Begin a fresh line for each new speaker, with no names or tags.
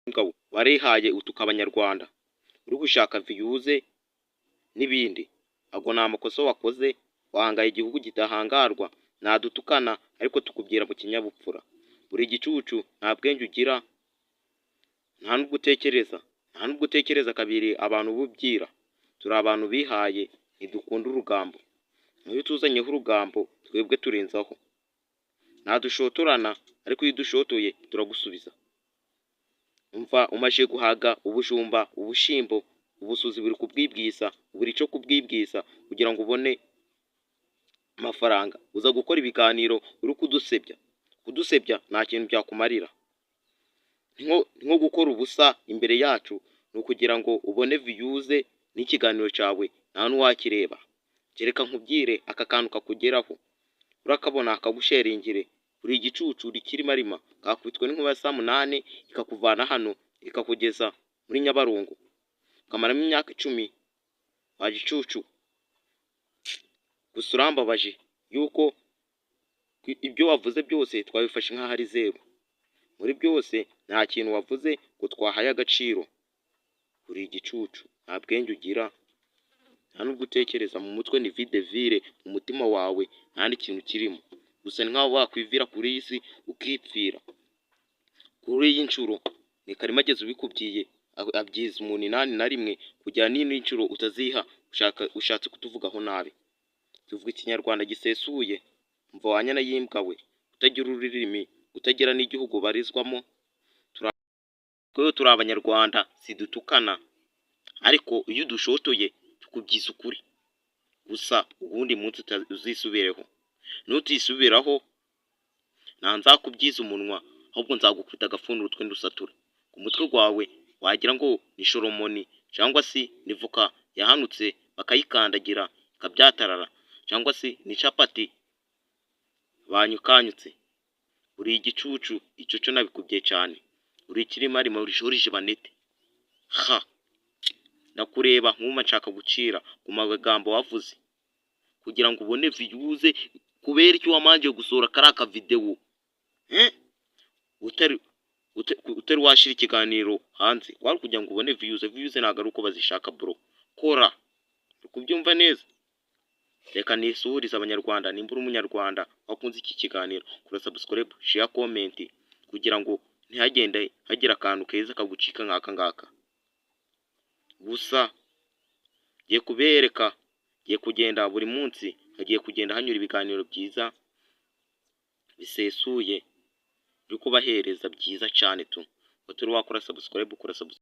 Ngabo warihaye utuka Abanyarwanda uri gushaka views n'ibindi. Ago ni amakosa wakoze, wahangaye igihugu kidahangarwa. Ntadutukana, ariko tukubwira mu kinyabupfura. Uri igicucu, nta bwenge ugira, nta nubwo utekereza kabiri abantu bubwira. Turi abantu bihaye, ntidukunda urugambo. Iyo tuzanyeho urugambo, twebwe turenzaho. Ntadushotorana, ariko iyo udushotoye turagusubiza. Umva, umaze guhaga ubujumba, ubushimbo, ubusuzi, buri kubwibwisa buri cyo kubwibwisa kugira ngo ubone amafaranga. Uza gukora ibiganiro uri kudusebya. Kudusebya nta kintu byakumarira, ni nko gukora ubusa imbere yacu. Ni ukugira ngo ubone views n'ikiganiro cyawe nta n'uwakireba. Kereka nkubwire, aka kantu kakugeraho urakabona akagusheringire. Uri igicucu, uri ikirimarima, kakubitwe n'inkuba ya saa 8 ikakuvana hano ikakugeza muri Nyabarongo, ukamaramo imyaka 10, wa gicucu. Gusa urambabaje yuko ibyo wavuze byose twabifashe nk'aho ari zeru. Muri byose nta kintu wavuze ngo twahaye agaciro. Uri igicucu, nta bwenge ugira, nta nubwo utekereza. Mu mutwe ni vide vire, mu mutima wawe nta n'ikintu kirimo. Gusa ni nk'aho wakwivira kuri iyi si ukipfira. Kuri iyi nshuro ni Karimagezi ubikubwiye, abyiza umuntu 81 kugira n'indi nshuro utaziha ushatse kutuvugaho nabi. Tuvuga Ikinyarwanda gisesuye. Mva wa nyana y'imbwa we, utagira ururimi, utagira n'igihugu ubarizwamo. Twebwe turi Abanyarwanda, sidutukana, ariko iyo udushotoye tukubwiza ukuri. Gusa ubundi munsi uzisubireho. Nutisubiraho, nta nzakubyiza umunwa, ahubwo nzagukubita agafuni urutwe ndusature ku mutwe wawe, wagira ngo ni shoromoni cyangwa se ni voka yahanutse bakayikandagira ikabyatarara, cyangwa se ni capati banyukanyutse. Uri igicucu, icyo cyo nabikubwiye cyane. Uri ikirimarima, uri George Banete. Ha, ndakureba nkumva nshaka gucira ku magambo wavuze kugira ngo ubone views. Kubera icyo wamanje gusohora kariya akavidewo, eh? Utari washyira ikiganiro hanze, kwari kugira ngo ubone views. Views ntabwo ari uko bazishaka, bro. Kora, uri kubyumva neza? Reka nisuhurize Abanyarwanda. Nimba uri Umunyarwanda wakunze iki kiganiro, kora subscribe, share, comment, kugira ngo ntihagende hagira akantu keza kagucika nk'aka ngaka. Gusa ngiye kubereka, ngiye kugenda buri munsi, hagiye kugenda hanyura ibiganiro byiza bisesuye, biri kubahereza byiza cyane tu. Utari wakora subscribe, ukora subscribe.